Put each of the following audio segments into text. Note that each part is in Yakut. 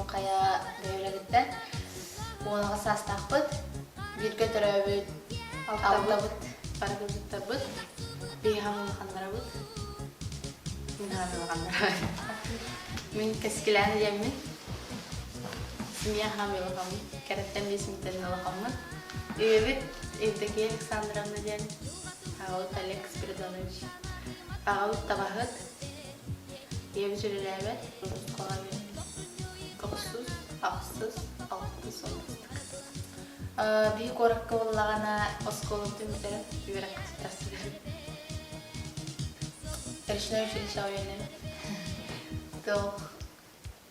Үрүҥ Хайа бөһүөлэгиттэн 18 саастаахпыт. Бииргэ төрөөбүт алтабыт, бары кыргыттарбыт, биһиги улаханнарабыт. Мин хаамыы улаханнара. Мин Кэскилээн диэммин. Семья хаамыы улахаммын. Кэрэттэн биэсимиттэн улахаммын. Ийэбит Евдокия Александровна диэн, аҕабыт Олег Спиридонович. Аҕабыт табаһыт, ийэбит үлэлээбэт, оскуола Тохсус, ахсыс, алтыс, оннустук. Биһи куоракка буоллаҕына оскуолабытын бүтэрэн үөрэххэ туттарсыбыт. Речной училищеҕа үөрэнэбит. Туох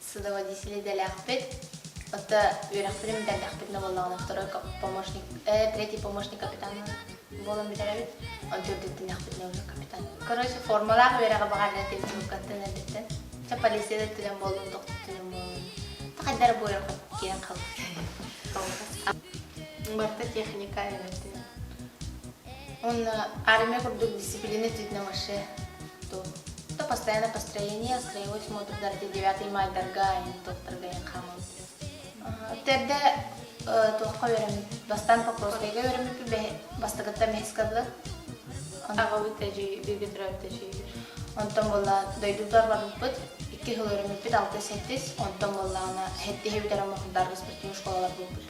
судоводитель идэлээхпит. Оттон үөрэхпитин бүтэрдэхпитинэ буоллаҕына второй помощник, третий помощник капитана буолан бүтэрэбит. Онтон үрдүттэннэхпитинэ уже капитан. Короче, формалаах үөрэҕи баҕар этим чууккаттан эрдэттэн. Чэ, полиция да өттүнэн буоллун, тохту өттүнэн буоллун. Хайдары бу үөрэххэ киирэн хаалбыт. Барыта техника эбэтин. Уонна армия курдук дисциплина өттүнэн вообще то то постоянно построение, строевой смотрдар ити 9 майдарга, туохтарга хаамабыт. Тэрдэ туохха үөрэммит? Бастаан Покровскайга үөрэммиппит, бастакыттан бэһискэ дылы. Аҕабыт эдьиий, бииргэ төрөөбүт эдьиийбит. Онтон буолла дойдубутугар барбыппыт, икки сыл үөрэммиппит, алты-сэттис, онтон буоллаҕына сэттиһи бүтэрэн Мохундарга спортивнай школалар буолбут.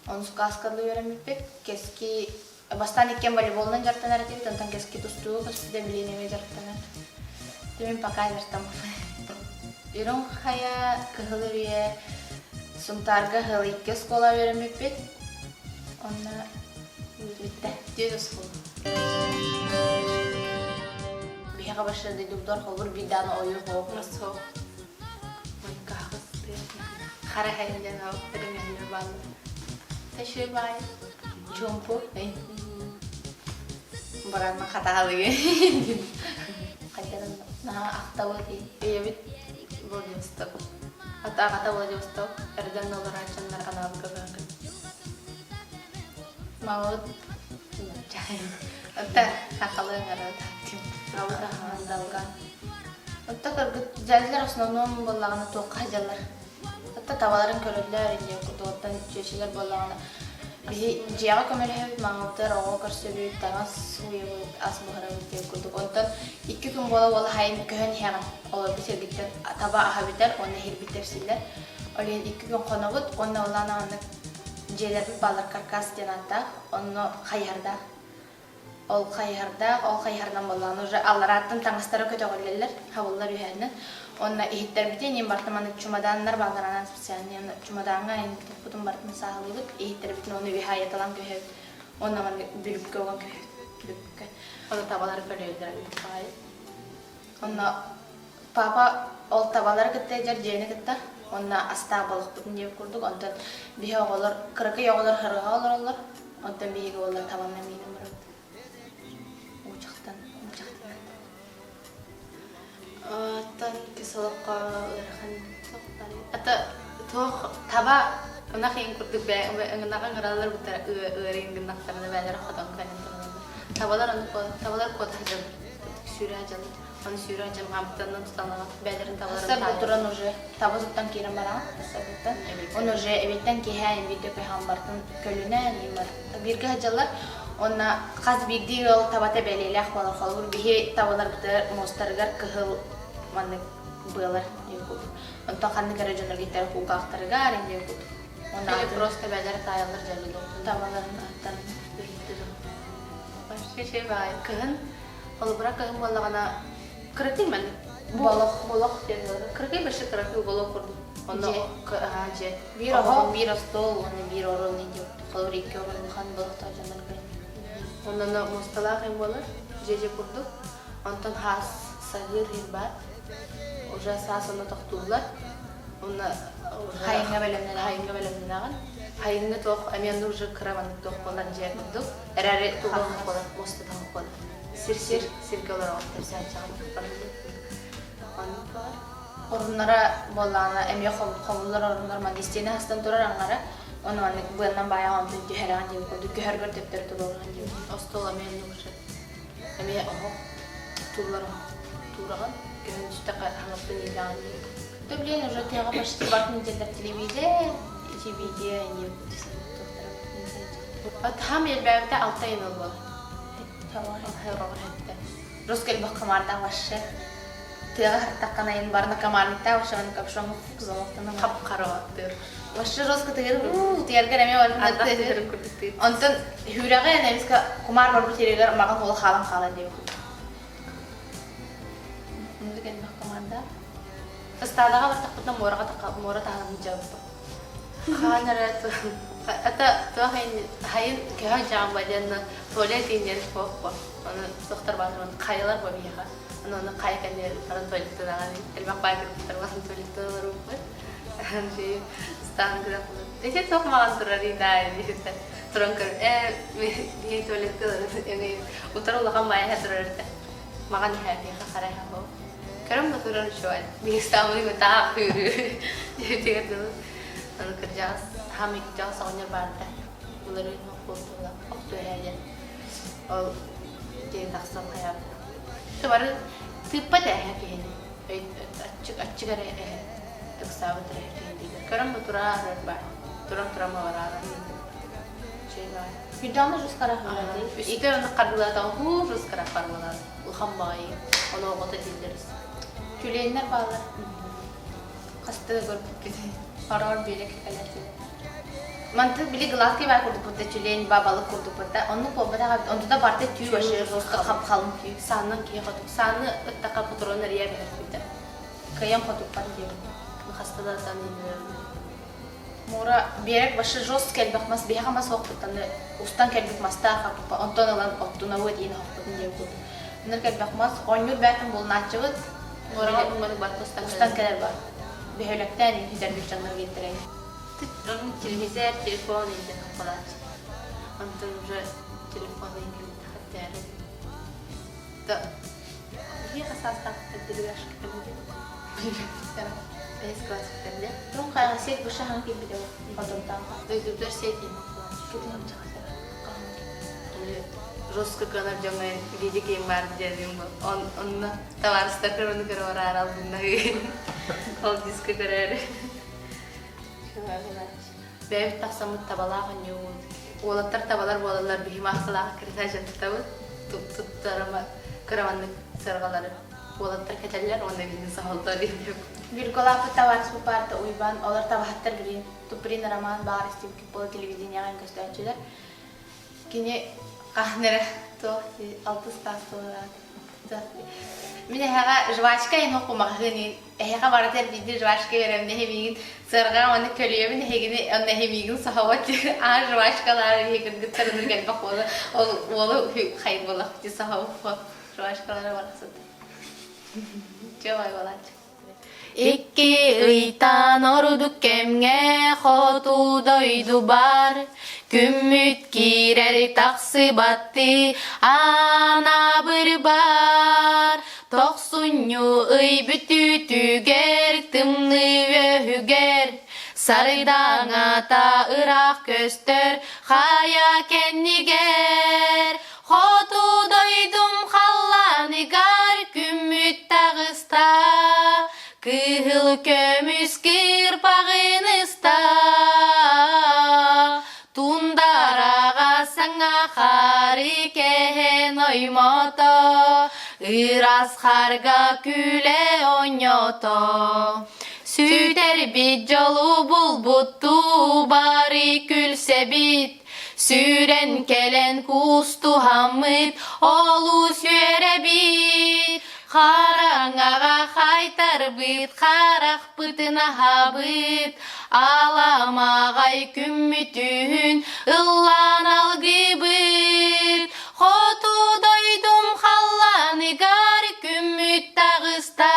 Онус кылааска дылы үөрэммиппит, кэски Бастаан иккиэн волейболунан дьарыктанар этибит, онтон кэски тустууга көспүтэ, билигин эмиэ дьарыктанар. Мин пока дьарыктаммаппын. Үрүҥ Хайа, Кыһыл Үрүйэ, Сунтаарга Ыһыал оскуола үөрэммиппит. Онно бүттэ. Түөрт оскуола. Биһиэхэ башта дойдубутугар холбур биир даҕаны ойуур суох. Суох. Хара хайын диэн ол өрүҥэһиннэр бааллар. Тэши баай. Чуумпу. Баранна хатаалыгы. Хайдан наһаа ахтабыт Ийэбит Владивосток. Ата аҕата Владивосток. Эрдэн олорааччаннар анаабыга баҕын. Мамабыт Ата хахалы ыҥырыт. Аҕабыт аһаан далга. Отто кыргыт дьэллэр основном буоллаҕына туохха сылдьаллар. Отто табаларын көрөллөр инньэ кутуоттан чүөчэлэр буоллаҕына биһи дьиэҕэ көмөлөһөбүт, маҥалытар оҕо көрсөбүт, таҥас сууйабыт, ас буһарабыт диэн курдук. Онтон икки күн буола-буола хайын көһөн иһэҕин. Олорбут сиргиттэн таба аһа бүтэр уонна иһирбит тэпсиллэр. Ол иһин икки күн хонобут уонна улаан аҕаннык дьиэлэрбит бааллар каркас диэн ааттаах, онно хайыһардаах. Ол хайыһардаах, ол хайыһарынан буоллаҕына уже алларааттан таҥастара көтөҕүллэллэр, хабыллар үһээннэр. Уонна иһиттэрбитин иһин барыта маннык чумодааннар бааллар анаан специальный чумодааҥҥа туппутун барытын сааһылыыбыт, иһиттэрбитин уонна үөһэ айаталаан көһөбүт. Уонна маннык бүрүккэ уган көһөбүт, бүрүккэ. Ону табалар көлөйөллөр эбит баҕайы. Онно папа ол табалары кытта илдьэр дьиэни кытта уонна астаах балыкпытын диэбит курдук. Онтон биһи оҕолор, кыракый оҕолор харыҕа олороллор. Онтон биһиги уоллар табанан миинэн барабыт. Уучахтан, уучахтан. Оттон кисолокко ыарахан туох баарый? Ата туох таба ынах иин курдук ыҥынаҕа ыҥыраллар бутара ыарыын гыннахтарына бээлэрэ хотон кэлэн тураллар. Табалар ону табалар куота сылдьаллар. Сүүрэ сылдьаллар. Ону сүүрэ сылдьан хаамтанан туталаҕа бээлэрин табаларын Саргы туран уже таба туттан киирэн бараҕын саргыттан. Он уже эбиттэн киэһэ бииргэ көһөн бартын көлүнэ бииргэ сылдьаллар. Уонна хас биирдии ыал табата бэлиэлээх буолар. Холобур, биһи табаларбытыгар муостарыгар кыһыл маннык быалар диэн курдук. Онтон ханнык эрэ дьоннорго иттэр кулгаахтарыгар диэн курдук. Уонна Или просто бээлэрэ таайаллар дьаллы табаларын аттарын Вообще баай. Кыһын, холобура кыһын буоллаҕына кыракый маннык Болох. Болох диэн буолар. Кыракый вообще кыракый уголок курдук. Онно дьиэ. Биир оһох, биир остуол уонна биир орон диэн холобур икки орон улахан болохтоох дьоннор көрөн. Онно муосталаах им буолар, дьиэ курдук. Онтон хаас саһыыр иһин баар. Уже саас онно тохтууллар. Онно Хайыҥҥа бэлэмнэнэҕин. Хайыҥҥа бэлэмнэнэҕин. Хайыҥҥа туох эмиэ онно уже кыра маннык туох буолар дьиэ курдук. Эрээри туга буолар, муостата буолар. Сир-сир сиргэ олороҕун тэпсээччэҕин Оннук буолар. Оруннара буоллаҕына эмиэ хомуллар оруннар маннык истиэнэ хастан турар аҥара. Ону маннык быаннан баайаҕын онтон түһэрэҕин диэбит курдук көһөргөр төптөрү туруораҕын диэбит. Остуол эмиэ оннук уже. Эмиэ оһох туллар оһох туураҕын көһөн түстэххэ хаҥастан иилэҕин диэбит. Да блин, уже тыаҕа почти барытын дьэллэр телевизор, ити видео не Хам элбээбитэ алта ыйын ылла. Русский элбэх комардаах вообще. Тыаҕа хартаххана айын барна комарниктаах вообще оны капшон кузовоктана Хап-хара оттыыр. Вообще жестко тыгыр уу тыйаргар эмиэ Ардах курдук тыыр. Онтон хүүрэҕэ эмискэ кумаар барбыт сиригэр маҕан уола хаалан хаалан диэбит. Оннук элбэх команда. Ыстаадаҕа бартахпытына муораҕа муора таһынан дьабыппыт. Хаан эрэ это туох хайын көһө дьаамба диэн туалет ииннэр суох Ону суохтар баатырмын хайалар бу биһиэхэ. Ону ону хайа кэннигэр баран туалеттанаҕын элбэх баай кыргыттар баран туалеттан олорбуппут. Стан графпыт. Ити туох маҕан турар иинаа диэбиттэр. Туран көр ээ биһи туалекка утары улахан баайа турар этэ. Маҕан иһэ биһиэхэ хара иһэ буол. Көрөн да турар үчүгэй. Биһи стаммын таах үүрүү диэбитигэр дылы. Аны кырдьаҕас хаамый кырдьаҕас оҕонньор баарда. Былырыын буолла охту эһээ диэн. Ол диэн тахсан хайаабыта. Бары тыыппат эһэ киһини. Аччык аччык эрэ эһэ. Ыксаабыт эрэ киһи дииллэр. Көрөн бу тураар баар. Туран туран бабараара. Күндэҕинэ жускара хабылаатый. Үстэ оны хардылаатаҕа хуу жускара харбылаат. Улахан баҕайы. Ону оҕото дииллэр Тюленнэр бааллар. Хаста да көрбүппүт. Хороор биэрэ кэлэр. Мантык били глазки баар курдукпут да тюлень ба балык курдукпут да оннук буолбатах эбит. Онтута барыта түү вообще жестко хап-халыҥ түү. Сааннан киһи хотук. Сааны ыттаха патрон эрийэ бэһэрпитэ. Кыайан хотуппат диэбит. Хаста да сан Муора биэрек вообще жестко элбэх мас биһиэхэ мас уохпуттан устан кэлбит мастаах хаппыппа онтон ылан оттунабыт иин оһохпутун диэбит курдук. Ынырык элбэх мас оонньуур бээтин булунааччыбыт Муораҕа умманык барыта устан устан кэлэр бар. Бөһүөлэктээн иһитэрбит дьоннор кииртэрэй. Телевизор, телефон иһитэн хаппалааччы. Онтон уже телефон иһитэн Да биһиэхэ саастаах деревяшка Бэһис класс бүтэрдэ. Турун хайаҕа сет быша хаҥ киирбитэ хотунтааха. Дойдубутугар сет Жестко кыанар дьоҥҥо видео киин баар диэн онно табаарыстар көрөну көрө бараар албыннаһыы. Ол диско көрөөрү. Бэйэбит тахсаммыт табалаах оонньуубут. Уолаттар табалар буолаллар биһи маахсалаах кырыса дьаттабыт. Туттарыма кыраманнык сырҕалары уолаттар кэтэллэр уонна биһини саһылтар диэн. Вирголаахпыт табаарыспыт баарта Уйбаан, олор табаһыттар билигин Туприн Роман баар истибиккит буола телевидениеҕа көстөөччүлэр. Кини хаһан эрэ туох алтыс таас туолаат Мин эһэҕэ жвачка иһин кумаҕаһын эһэҕэ барыта биирдии жвачка берем эһимиигин сыарҕа уонна көлүйэбин эһигини онно эһимиигин сахабат аа жвачкалаары биһи кыргыттар ыныр элбэх уолу ол уолу хай буолах ти сахабыт жвачкалары барахсыт чё бай буолааччы Икки ыйтан ордук кэмҥэ хоту дойду бар, күммүт киирэр тахсыбаттыы анаабыр бар. Тохсунньу ый бүтүүтүгэр тымныы үөһүгэр сардаҥата ыраах көстөр хайа кэннигэр. Хоту дойдум халлааныгар күммүт таҕыста, кыһыл көмүс кырпаҕын ыста. Тундараҕа саҥа хары кэһэн оймото, ыраас харга күлэ оонньото. Сүтэрбит дьолу булбуттуу бары күлсэбит, Сүүрэн кэлэн куустуһаммыт олус үөрэбит, хараҥаҕа хайтарбыт харахпытын аһабыт, аламаҕай күммүтүн ыллаан алгыыбыт. Хоту дойдум халлааныгар күммүт таҕыста,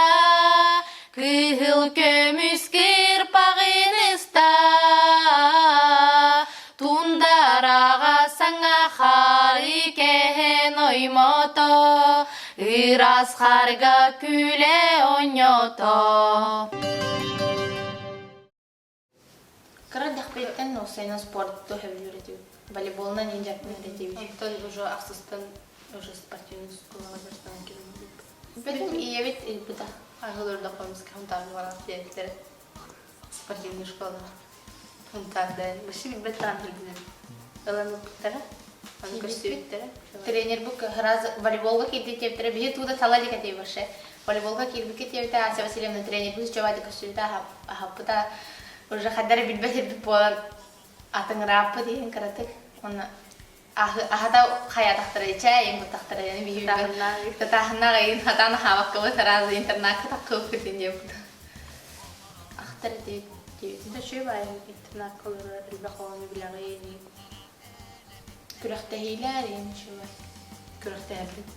Кыһыл көмүс кырпаҕын ыста, Тундараҕа саҥа хары кэһэн оймото, Ыраас харга күлэ оонньото. Кыра эрдэхпиттэн уопсайынан спорту сөбүлүүр этим. Волейболунан иин дьарыктанар этим. Онтон уже ахсыстан уже спортивный школаҕа дьарыктанан киирбиппит. Бэтим ийэбит ыыппыта. Аһылырдахха эмискэ Хунтаарга баран тиийбиттэрэ. Спортивный школа. Хунтаарда вообще билбэт даҕаны сылдьыбытым. Ылан ылбыттара. Аны көрсүбүттэрэ. Тренер бу раз волейболга киирдит диэбиттэрэ. Биһи тууда тала илик этей вообще. Волейболга киирбиккэ диэбитэ Ася Васильевна тренер бу үчүгэйдик көрсүбүтэ аһаппыта. Уже хаддары билбэт ирбит буолан атыҥырааппыт иһин кыратык. Уонна аһата хайаатахтара чээ иин куттахтара yani биһи татааһыннаах иин хатаан хаабаккабыт сразу интернакка таххыбыт диэбит Ахтар диэбит Үчүгэй баайы интернакка олорор элбэх оҕону билэҕин күрэхтэһиилэр иин үчүгэй күрэхтэһэрбин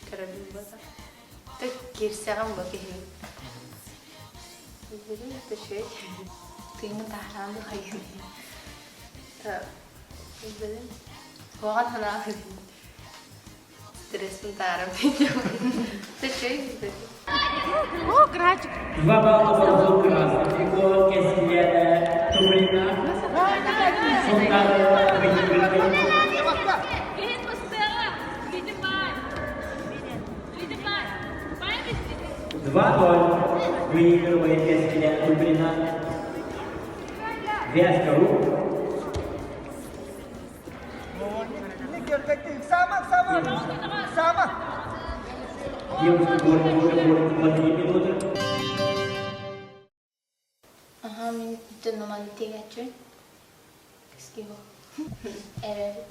көрөбүн буолар Ты киирсэҕин бу киһи Үчүгэй тыымын таһараан бу хайын Билбэтим. Куһаҕан санаа Стрессин таарым Үчүгэй билбэтим. Два балла положил красный. Егор Кесилена Тумрина. Султанова выигрывает. 2-0 выигрывает Кесилена Тумрина. Вязка рук. Девушка город уже будет по 3 минуты. Аха, мин төннүман тигээччүн. Кискиго. Эрэбит.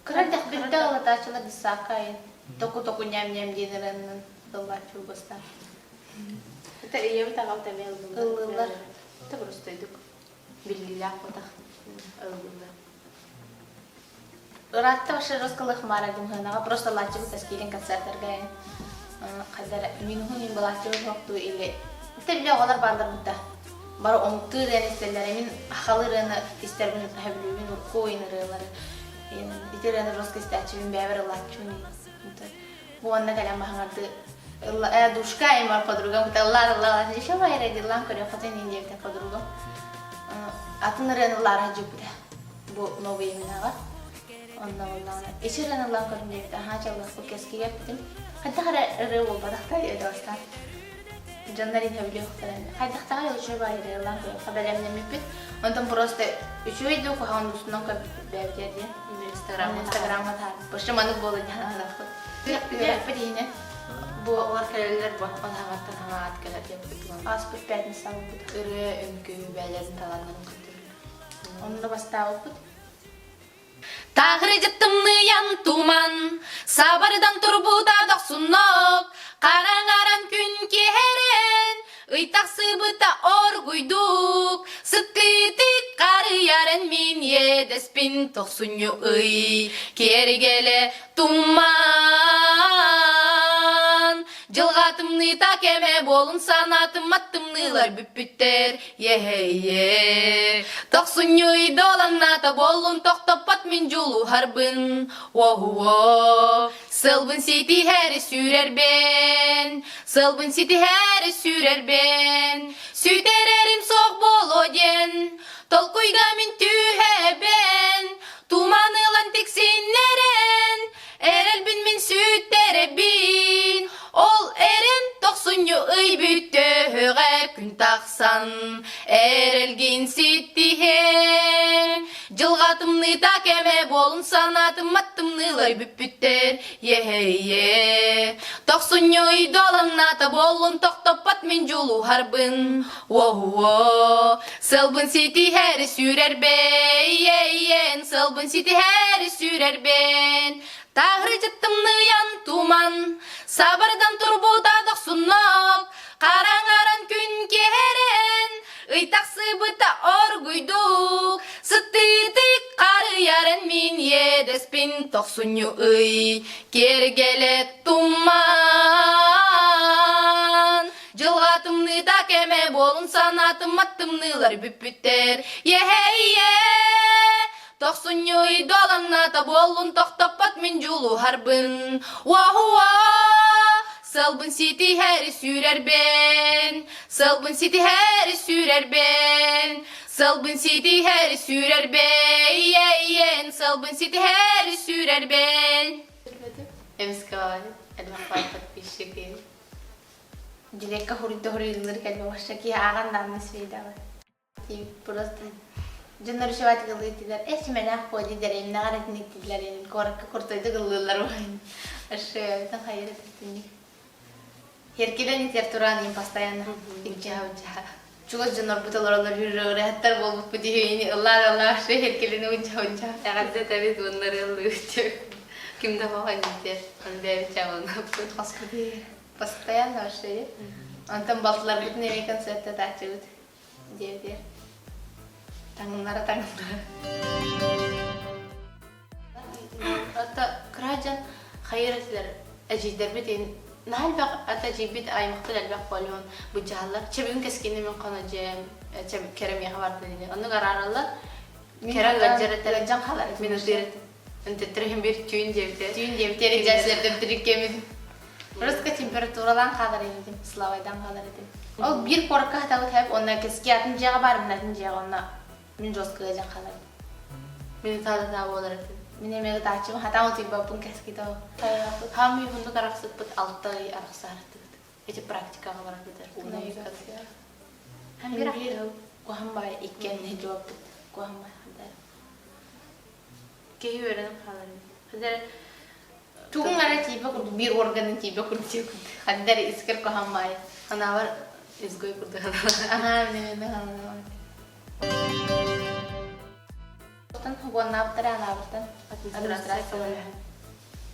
Кыра дэхбитте ылатааччылар десакка айын. Току-току ньэм-ньэм диэн ырыаннан ыллааччы бастаан. Это ийэбит аҕам эмиэ ыллылар. Ыллыыллар. Это простойдук. Биллиилээх ботах ыллылар. Ыраатта вообще жесткалых мара дымхынаҕа просто лааччыбыт таскиилин концерттарга айын. Хайдар минуһун мин балааччыбыт хоктуу или Ите биле оҕолор бааллар бутта. Бары омуктуу ырыаны истэллэр. Мин халы ырыаны истэрбин сөбүлүүбүн, урукку ойун ырыалары. Ити ырыаны жестко истээччибин, бэйэбэр ыллааччыбын. Бу уонна кэлэн баһаҥарды э, душка аймар подругам кытта ыллаар ыллаар еще байра диллаан көрүөххүтүн иин диэбитэ подругам. Атын ырыаны ыллаара дьүппүтэ. Бу новый именаҕа. Онно ыллаана. Ичи ырыаны ыллаан көрүн диэбитэ. Аһаа чаллахпыт кэскигэ эппитим. Хайдах эрэ ырыа буолбатахтай өдөөстаах. Дьоннор иһэбилиэхтэрин. Хайдахтааҕы үчүгэй баайы ыллаан көрүөххэ бэлэмнэммиппит. Онтон просто үчүгэй дуу куһаҕан дуусунан көрбүппүт бэйэбитигэр диэн. Инстаграмҥа Инстаграмҥа таһаарбыт. Вообще маннык буола диэн санаабыппыт. Үөрэхпит иһинэн Бу оҕолор кэлэллэр бу хаҥаттан хаҥаат кэлэр диэн курдук. Ааспыт пятница буолбут. Ырыа, үҥкүү бэйэлэрин талааннарын көрдөрөллөр. Онно бастаабыппыт. Тааһырдьа тымныйан туман, сабардан турбута дохсуннук, хараҥаран күн киһэрэн, ый тахсыбыта оргуйдук, сытыытык харыйарын мин иэдэспин тохсунньу ый киэргэлэ туман. Дьылҕа тымныыта кэмэ буолун санаатым аттымныылар бүппүттэр Еһэйэ, тохсунньу доланнаата буоллун тохтоппот мин дьулуһарбын. Уоһуо, сылбын ситиһэри сүүрэрбин, сылбын ситиһэри сүүрэрбин, сүтэрэрим суох буолуо диэн, толкуйга мин түһэбин, туман ылан тиксиннэрэн, Эрэлбин мин сүттэрэбин, ол эрэн тохсунньу ый бүттөһөҕө күн тахсан, эрэлгин ситтиһэн, дьылҕа тымныыта кэмэ буолун санаатым аттымныылар бүппүттэр, еһэйэ. Тохсунньу ый долаҥнаата буоллун тохтоппот мин дьулуһарбын, уоһуо, сылбын ситиһэри сүүрэрбэйэн, сылбын ситиһэри сүүрэрбэн, Тааһырдьа тымныйан туман, сабардан турбута дохсуннук, хараҥаран күн киһэрэн, ый тахсыбыта оргуйдук, сытыытык харыйарын мин иэдэспин тохсунньу ый, киэргэлэ туман. Дьылҕа тымныыта кэмэ буолун санаатым аттымныылар бүппүттэр. Еһэйэ! Тохсунньу долаҥнаата буоллун тохтоппот мин дьулуһарбын. Уаһуа! Сылбын ситиһэри сүүрэрбин, сылбын ситиһэри сүүрэрбин, сылбын ситиһэри сүүрэрбин, сылбын ситиһэри сүүрэрбин. Эмискэ элбэх подписчик. Дьилиэккэ хуруйда хуруйуллар кэлбэ вообще киһи ааҕан даҕаны свейдаҕа. Просто дьоннор үшэбат ылыытылар э симэлээх буоди дэриэбинэҕэр этиниктилэр куоракка куртойдук ыллыыллар вообще хайыр этинник Херкилен литератураны им постоянно инчаха-унчаха. Чугас дьоннорбут олороллор ырыаһыттар буолбуппут иһини ыллаа ыллаа вообще херкилени унча-унча. Эҕэрдэ этэбит уонна ырыаллыыбыт Ким да хоһон дитер, он бэйэбит чаҕылынаппыт. Господи, постоянно вообще. Онтон балтыларбытын эмиэ концертта тааччыбыт диэбитигэр. Таҥыннара таҥыннара. Ата кыра дьон хайыр этилэр эдьиийдэрбит иһин наһаа элбэх ата эдьиийбит аймахпыт элбэх буолуон быдьааллар чэбин кэскини мин хоно дьиэм кэрэ миэхэ бардын ини оннук араараллар кэрэ ыалдьар этэр Ыалдьан хаалар мин ытыыр этим Ынтыттар бир түүн диэбитэ Түүн диэбитэ дьээсилэрдэн тириккэмин Просто температуралаан хаалар этим, славайдан хаалар этим. Ол биир куоракка хатабыт хэп, онно кэски атын дьиэҕэ бар, мин атын дьиэҕэ онно мин жестко ыалдьан хаалар. Мин ытаата буолар этим. Мин эмиэ ытааччым хатаан утуйбаппын кэскитэ. Хаамыы уһуннук арахсыппыт 6 ый арахсаартыбыт. Эти практикаҕа барарбытар. Һәм бир куһан бай иккиэннэ жуоппут. Куһан бай хандар. Киһи үөрэнэн хаалар. Хандар Тугун эрэ тиийбэ курдук биир органын тиийбэ курдук курдук. Хандар искер куһан бай. Анаабар изгой курдук. Аха, мен мен Уоннаабыттара анаабыттан администрация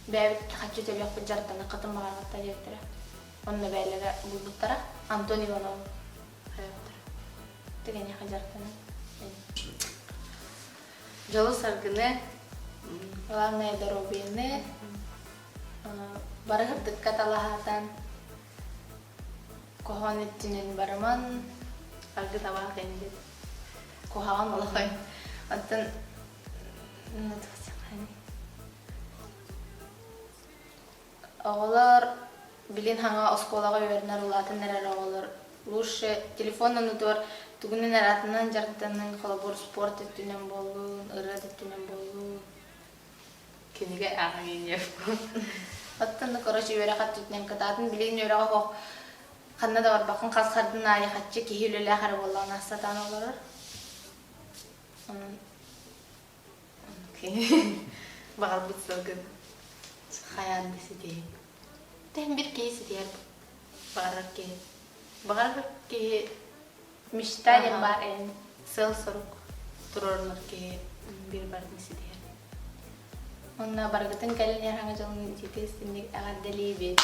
бэйэбит хаччы төлүөхпүт дьарыктаныаххытын баҕарбаттар диэбиттэрэ. Онно бэйэлэрэ булбуттара. Антон Иванов хайабыттара. Тигэньэхэ дьарыктанан. Дьолу-саргыны Главное доруобуйаны бары сырдыкка талаһаатан Куһаҕан өттүнэн барыман, аргы табаах кэннигит. Куһаҕан олохой. Оттон оҕолор билин хаҥа оскуолаҕа үөрэнэр улаатан эрэр оҕолор лучше телефон оннутугар тугунан эрэ атынан дьарыктаныҥ, холобур спорт өттүнэн буоллун, ырыа өттүнэн буоллун. Кинигэ ааҕыҥ инниэхпин. Оттон короче үөрэх өттүнэн кытаатын билигин үөрэҕэ суох ханна да барбаккын хас хардын аайы хаччы киһи үлэлээх эрэ буоллаҕына сатаан олорор. Онон Баҕарбыт сылгын хайаан да ситиһиҥ. Тэһин бир киһи ситиһэр Баҕарар киһи. Баҕарар киһи мечта диэн баар эн. Сыал-сорук туруорунар киһи биир барытын ситиһэр. Онно барыгытын кэлин хаҥа дьолун итиитэ истинник эҕэрдэлиибит.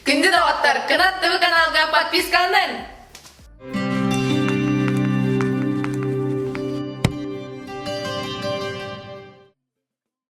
Күндү доҕоттор, Кынат ТВ каналга подписканы!